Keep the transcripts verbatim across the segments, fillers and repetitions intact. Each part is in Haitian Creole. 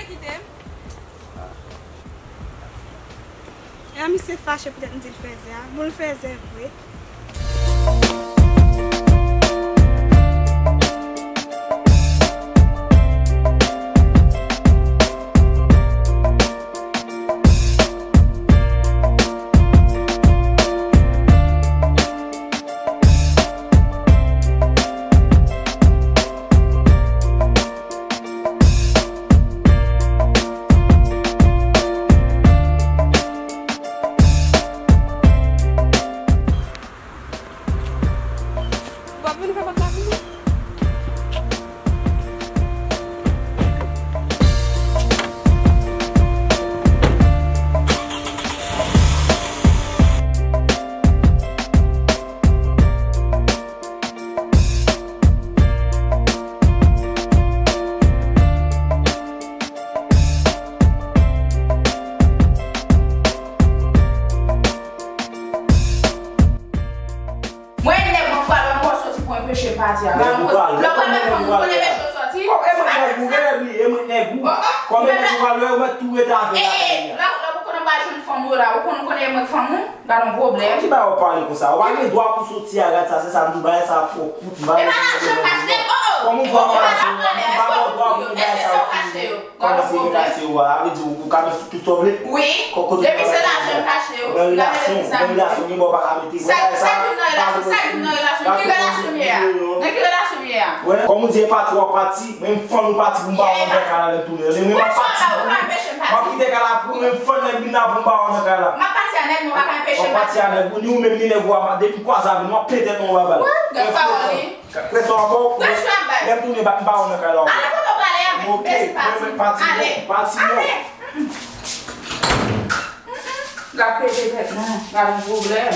vle kite m? E a misye fache poutèt m di l fèzè a. Bon, l fèzè vre. W ap vin fè pòt la pou mwen? Mwen, nèg, mwen pral wè mwen soti pou enpeche l pati a. Nèg ou pral wè, lè w pral wè fanm ou konnen enpeche w soti. Kòm e mwen nèg ou, e mwen nèg ou. Kòm e nèg ou pral wè, ou mèt tou rete avè l lakay li a. Lè, lè ou konnen m pa jwenn fanm ou la, ou konnen, konnen e mwen k fanm ou, gad yon pwoblèm. Ki bagay w ap pale konsa? Ou pa gen dwa pou soti a rad sa, se sa m di w, bagay sa ap fè w kout, m pa gen dwa pou mwen pale sou ou, m pa gen dwa pou mwen bagay sa yo fini. Kòman se relache w a? Sa vle di ou ka met sou tout sa w vle? Wi. Depi se lajan m kache yo. Nan relasyon, nan relasyon, gen bò w pa ka mete. Sa, sa ki nan relasyon? Sa ki nan relasyon? Ki relasyon m ye a? Nan ki relasyon m ye a? Kòm ou di e pati w ap pati, men m fann ou pati pou m pa wè w nan kay la lè m tounen. Mwen m ap pati pou ou. M ap kite kay la pou ou, men m fann nèg vin la pou m pa wè w nan kay la. M ap pati a nèg mwen, pa ka anpeche m pati. W ap pati a nèg ou, ni ou menm ni nèg ou a, depi m kwaze avè nou, m ap pete non w babay. Gad pawòl li. Presyon an ba w. Presyon an ba w. Lè m tounen, m pa wè w nan kay la ankò. Ale kote w prale a, men. Ok, pati non, pati non. Ale. L ap pete tèt mwen, gad yon pwoblèm.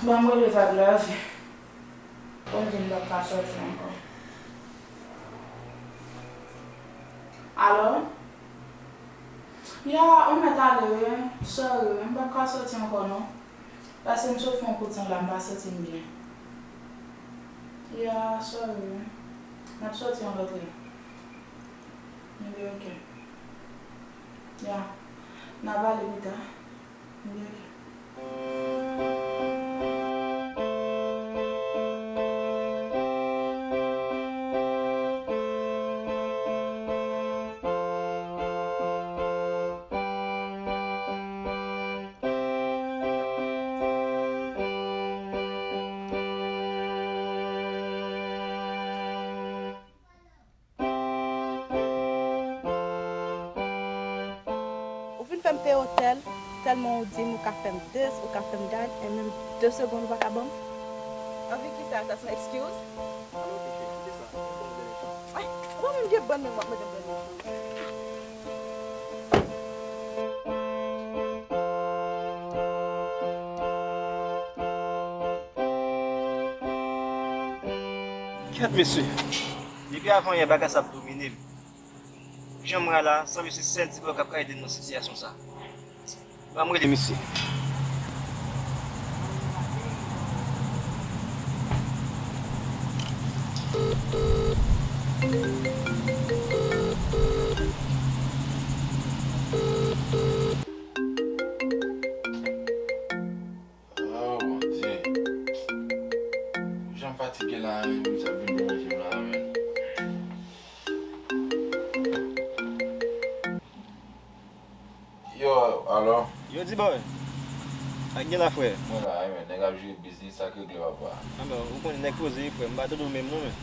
Ban m rele vag lavi. Kòm di m p ap ka sòti ankò. Alo? Ya, ou mèt ale wi, sorry wi, m p ap ka sòti ankò non. Paske m sot fè yon kout san la, m pa santi m byen. Ya, sorry wi. N ap sòti yon lòt lè. Ebyen, ok. Ya. N a pale pita. Ebyen, ok. Ou fin fè m peye otèl, tèlman ou di m ou ka fè m this, ou ka fè m that, e menm de segonn ou pa ka ban m? Anvi kisa? Sa se yon excuse? Alo, Keisha, kite sa. Bon, bon, bon. Ay, ou pa menm gen bon menm w ap mande m bon menm. Kèt, mesye. Depi avanyè, bagay sa ap domine m. Jan m wè a la, sanble se sèl ti blòk k ap ka ede m nan sitiyasyon sa. Ban m rele misye. Oh, Bondye. Jan m fatige la, menm, sa vin deranje m la, menm. Yo, alo? Yo, D-Boy. Sa k gen la, frè? Mwen la, wi, men. Nèg ap jwe biznis, sa k regle, papa? A, men, ou konnen nèg poze, frè. M pa tande w menm, non, men.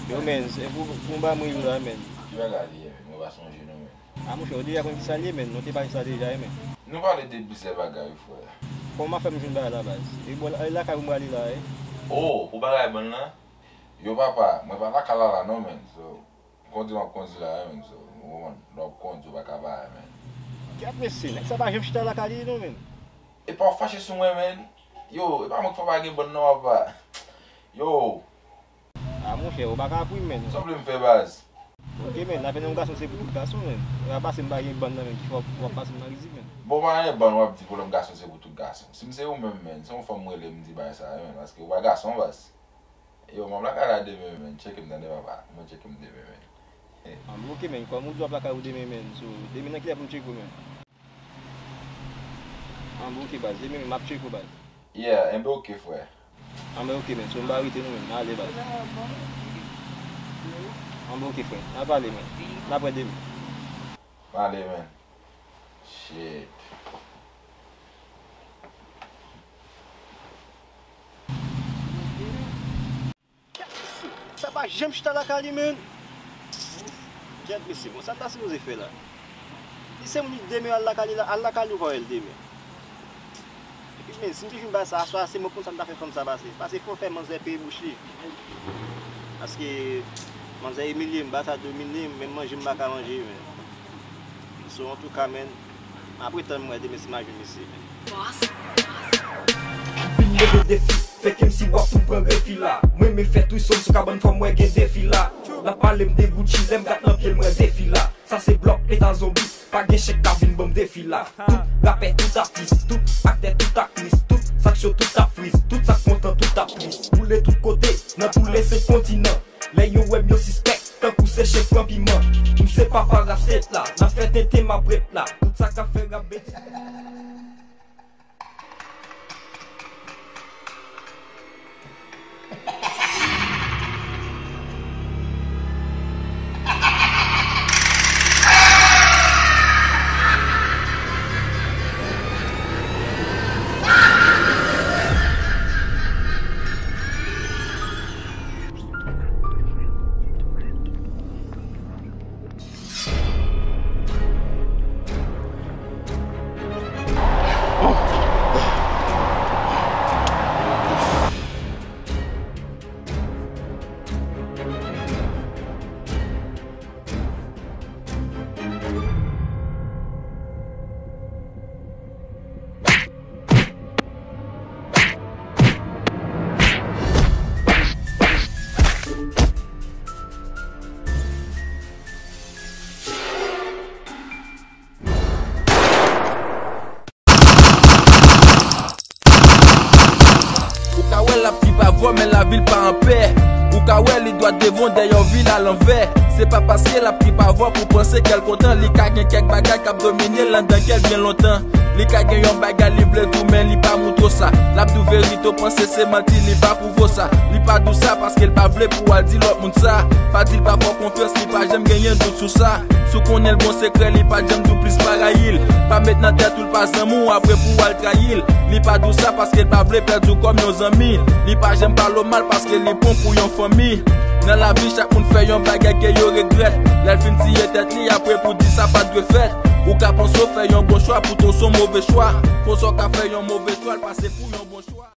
Yo, men, se pou, pou m ba mwen yo la, men. Ki bagay li ye, men? Mwen pa sonje, non, men. A, monchè, ou deja konn kisa l ye, men. Nou te pale sa deja, wi, men. Nou pale de plizyè bagay, wi, frè. Kòman w ap fè m jwenn bagay la, baz? E bò, e lakay ou m prale la, wi. O, pou bagay bann lan? Yo, papa, mwen pa lakay la la non, men. So, kondi m ap kondi la, wi, men. So, ou konprann, lè w ap kondi, ou pa ka bay, men. Kèt, mesye, nèg sa pa janm chita lakay li, non, men. Epa w fache sou mwen, men. Yo, epa mwen k fè w pa gen bann non, papa. Yo. A, monchè, ou pa ka kouri, men. Sa w vle m fè, baz? Ok, men, lapenn yon gason se pou tout gason, men. E pa paske m pa gen bann nan, men, ki fè w ap pase m nan rizib, men. Bon, pa gen bann w ap di pwoblèm gason se pou tout gason. Si m se ou menm, men, se yon fanm m rele m di bagay sa, men, paske ou pa gason, baz. Yo, m ap lakay la demen, men. Tcheke m tande, papa. Mwen tcheke m demen, men. Anben, ok, men. Kòm ou di w ap lakay ou demen, men. So, demen nan kilè pou m tcheke w, men? Anben, ok, baz. Demen, men, m ap tcheke w, baz. Yeah, enben, ok, frè. Anben, ok, men. So, m pa rete, non, men. M ale, baz. Anben, ok, frè. N a pale, men. N a pran demen. M ale, men. Shit. Kèt mesye, sa pa janm chita lakay li, men. Kèt mesye, bon, sa m ta sipoze fè la? Li se moun ki demen al lakay li la, al lakay li ou pa wè l demen. Epi, men, si m te jwenn bagay sa aswè a, se mwen konn sa m ta fè fanm sa pase. Pase fò fè manzè peye bouch li. Paske manzè imilye m, bata domine m, menm manje m pa ka manje, men. So, antouka, men, m ap ret tann m wè demen si m a jwenn mesye, men. Vin leve defi, fè ke m si w ap tou pran refi la. Mwen, men fè twist sou kabann fanm, wè gen defi la. L ap pale m de Gucci, lè m gat nan pye l, m wè defi la. Sa se blòk leta zonbi, pa gen chèk ka vin ban m defi la. Tout rapè, tout atis, tout aktè, tout aktris, tout sa k cho, tout ap friz, tout sa k kontan, tout ap tris. Boule tout kote, nan tou le senk kontinan. Lè yo wè m, yo sispèk, tankou se chen k pran piman. M se papa rap state la, n ap fè tenten m ap ret la. Tout sa k ap fè rap beti. Kò men lavi l pa anpè. Ou ka wè li dwat devan dèyè w vin alanvè. Se pa paske l ap trip avè w pou panse kè l kontan. Li ka gen kèk bagay k ap domine l anndan kè l byen lontan. Li ka gen yon bagay li vle di w men li pa moutre w sa. L ap di w verite w panse se manti li pa pwouve w sa. Li pa di w sa paske l pa vle pou w al di lòt moun sa. Pa di l pa fè w konfyans li pa janm genyen dout sou sa. Si w konnen l gon sekrè li pa janm di w plis pa rayi l. Pa met nan tèt ou l pa zanmi w apre pou w al trayi l. Li pa di w sa paske l pa vle pèdi w kòm yon zanmi. Li pa janm pale w mal paske li pran w pou yon fanmi. Nan lavi chak moun fè yon bagay ke yo regrèt. Lè l fin tiye tèt li apre pou di sa pa t dwe fèt. Ou ka panse w fè yon bon chwa poutan w se yon move chwa. Konsa w ka fè yon move chwa l pase pou yon bon chwa.